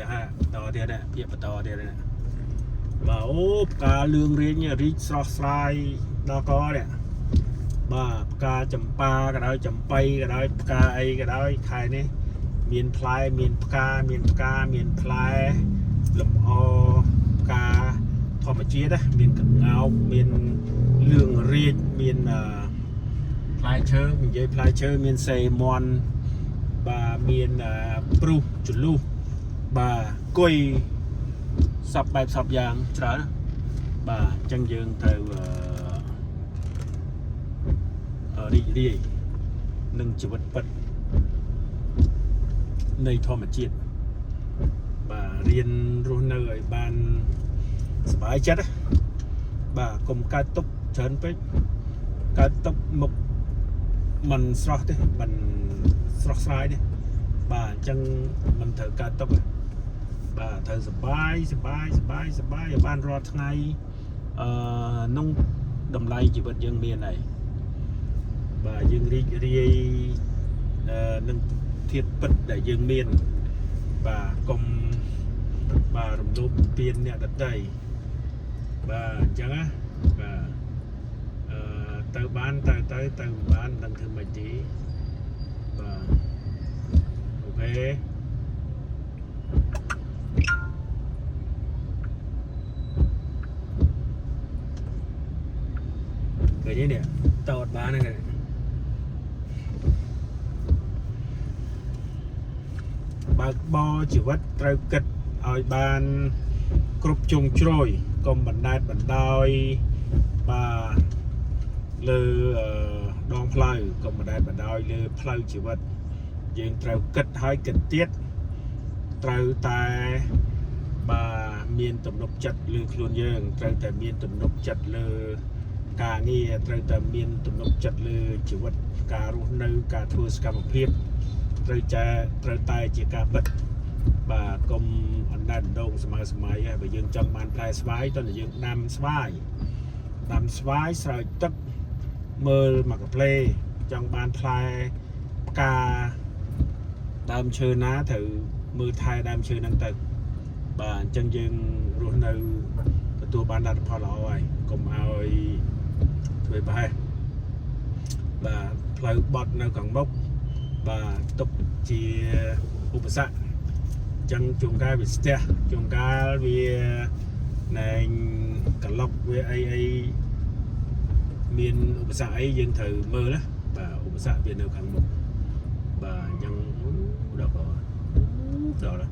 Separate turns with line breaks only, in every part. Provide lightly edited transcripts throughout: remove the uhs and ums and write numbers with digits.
ទៀតហាបន្តទៀតណាភាគបន្តទៀតណាបាទអូផ្កាលឿងរាជនេះរីកស្រស់ស្រាយដល់កនេះបាទផ្កាចម្ប៉ាក៏ដោយចំបៃក៏ដោយផ្កាអីក៏ដោយខែនេះមានផ្លែមានផ្កាមានផ្កាមានផ្លែលំអផ្កាធម្មជាតិណាមានកង្កោកមានលឿងរាជមានអឺផ្លែឈើនិយាយផ្លែឈើមានសេមន់បាទមានព្រុសជលុះបាទគុយសពបែបសពយ៉ាងច្រើនណាបាទអញ្ចឹងយើងត្រូវរីករាយនឹងជីវិតពិតនៃធម្មជាតិបាទរៀនរស់នៅឲ្យបានសប្បាយចិត្តណាបាទកុំកើតទុកច្រើនពេកកើតទុកមុខមិនស្រស់ទេមិនស្រស់ស្រាយទេបាទអញ្ចឹងមិនត្រូវកើតទុកទេបាទត្រូវសប្បាយសប្បាយសប្បាយសប្បាយឲ្យបានរាល់ថ្ងៃអឺក្នុងតម្លៃជីវិតយើងមានហើយបាទយើងរីករាយអឺនឹងធាតុពិតដែលយើងមានបាទកុំបាទរំលោភបំពានអ្នកដទៃបាទអញ្ចឹងណាបាទអឺទៅបានទៅទៅទៅមិនបានមិនដឹងធ្វើម៉េចទេបាទ OK ឃើញទេនេះតតបានហ្នឹងបើកបរជីវិតត្រូវគិតឲ្យបានគ្រប់ជ្រុងជ្រោយកុំបណ្ដែតបណ្ដោយបាទលើអឺដងផ្លូវកុំបណ្ដែតបណ្ដោយលើផ្លូវជីវិតយើងត្រូវគិតហើយគិតទៀតត្រូវតែបាទមានទំនុកចិត្តលើខ្លួនយើងត្រូវតែមានទំនុកចិត្តលើការងារត្រូវតែមានទំនុកចិត្តលើជីវិតការរស់នៅការធ្វើសកម្មភាពត្រូវតែត្រូវតែជាការពិតបាទកុំអណ្ដែតដងសម័យសម័យហើយបើយើងចង់បានផ្លែស្វាយតើយើងដាំស្វាយដាំស្វាយស្រោចទឹកមើលមកកាផ្លេចង់បានផ្លែផ្កាដើមឈើណាត្រូវមើលថែដើមឈើហ្នឹងទៅបាទអញ្ចឹងយើងរស់នៅទទួលបានលទ្ធផលល្អហើយកុំឲ្យធ្វើប្រហែសបាទផ្លូវបត់នៅខាងមុខបាទទុកជាឧបសគ្គអញ្ចឹងជួនកាលវាស្ទះជួនកាលវាណែងក្លុកវាអីអីមានឧបសគ្គអីយើងត្រូវមើលណាបាទឧបសគ្គវានៅខាងមុខបាទអញ្ចឹងអូដល់ក៏ដល់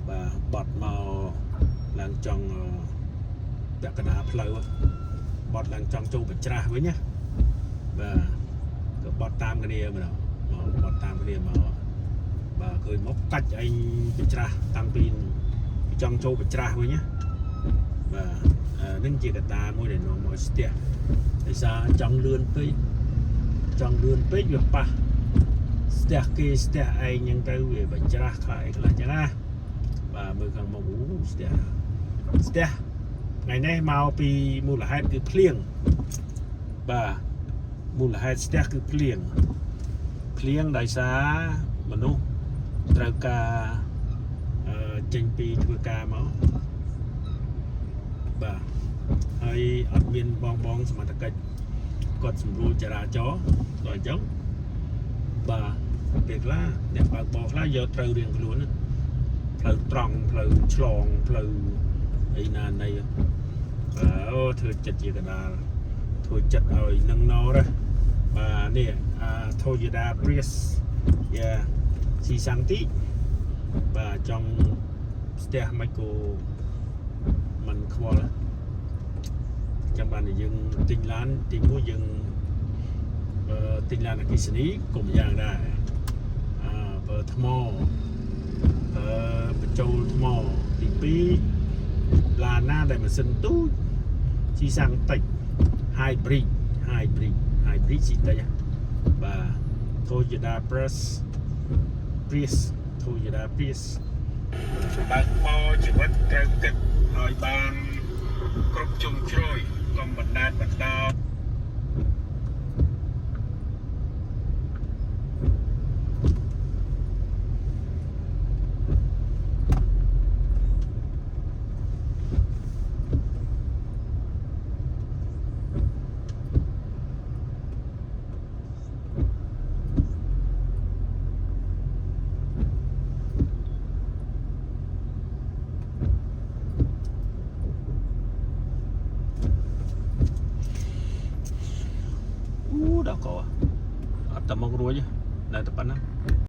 បាទបត់មកឡើងចង់ពាក់កណ្ដាលផ្លូវបត់ឡើងចង់ចូលបច្រាស់វិញណាបាទក៏បត់តាមគ្នាម្ដងមកបត់តាមគ្នាមកបាទឃើញមកកាច់ឯងបច្រាស់តាំងពីចង់ចូលបច្រាស់វិញណាបាទនឹងជាកត្តាមួយដែលនាំឲ្យស្ទះដោយសារចង់លឿនពេកចង់លឿនពេកវាប៉ះស្ទះគេស្ទះឯងហ្នឹងទៅវាបច្រាស់ខ្លះអីខ្លះចឹងណាបាទមើលខាងមុខអូស្ទះស្ទះថ្ងៃនេះមកពីមូលហេតុគឺភ្លៀងបាទមូលហេតុស្ទះគឺភ្លៀងភ្លៀងដោយសារមនុស្សត្រូវការអឺចេញពីធ្វើការមកបាទហើយអត់មានបងបងសមត្ថកិច្ចគាត់សម្រួលចរាចរណ៍ដល់អញ្ចឹងបាទពេលខ្លះអ្នកបើកបរខ្លះយកត្រូវរៀងខ្លួនណាផ្លូវត្រង់ផ្លូវឆ្លងផ្លូវអីណាណីបាទអូធ្វើចិត្តជាកដាលធ្វើចិត្តឲ្យនឹងណរបាទនេះអា Toyota Prius យ៉ាស៊ីសាំងទីបាទចង់ស្ទះមិនក៏មិនខ្វល់ចាំបានតែយើងទិញឡានទីមួយយើងអឺទិញឡានអគ្គិសនីកុំយ៉ាងដែរអឺបើថ្មអឺបញ្ចូលថ្មទី2ឡានណាដែលម៉ាស៊ីនទូចស៊ីសាំងតិច hybrid hybrid hybrid ស៊ីតិចបាទ Toyota Prius Prius Toyota Prius បើកបរជីវិតត្រូវគិតឲ្យបានគ្រប់ជ្រុងជ្រោយកុំបណ្ដែតបណ្ដោយ ដល់ក៏អត់តែមករួចទេនៅតែប៉ុណ្ណឹង។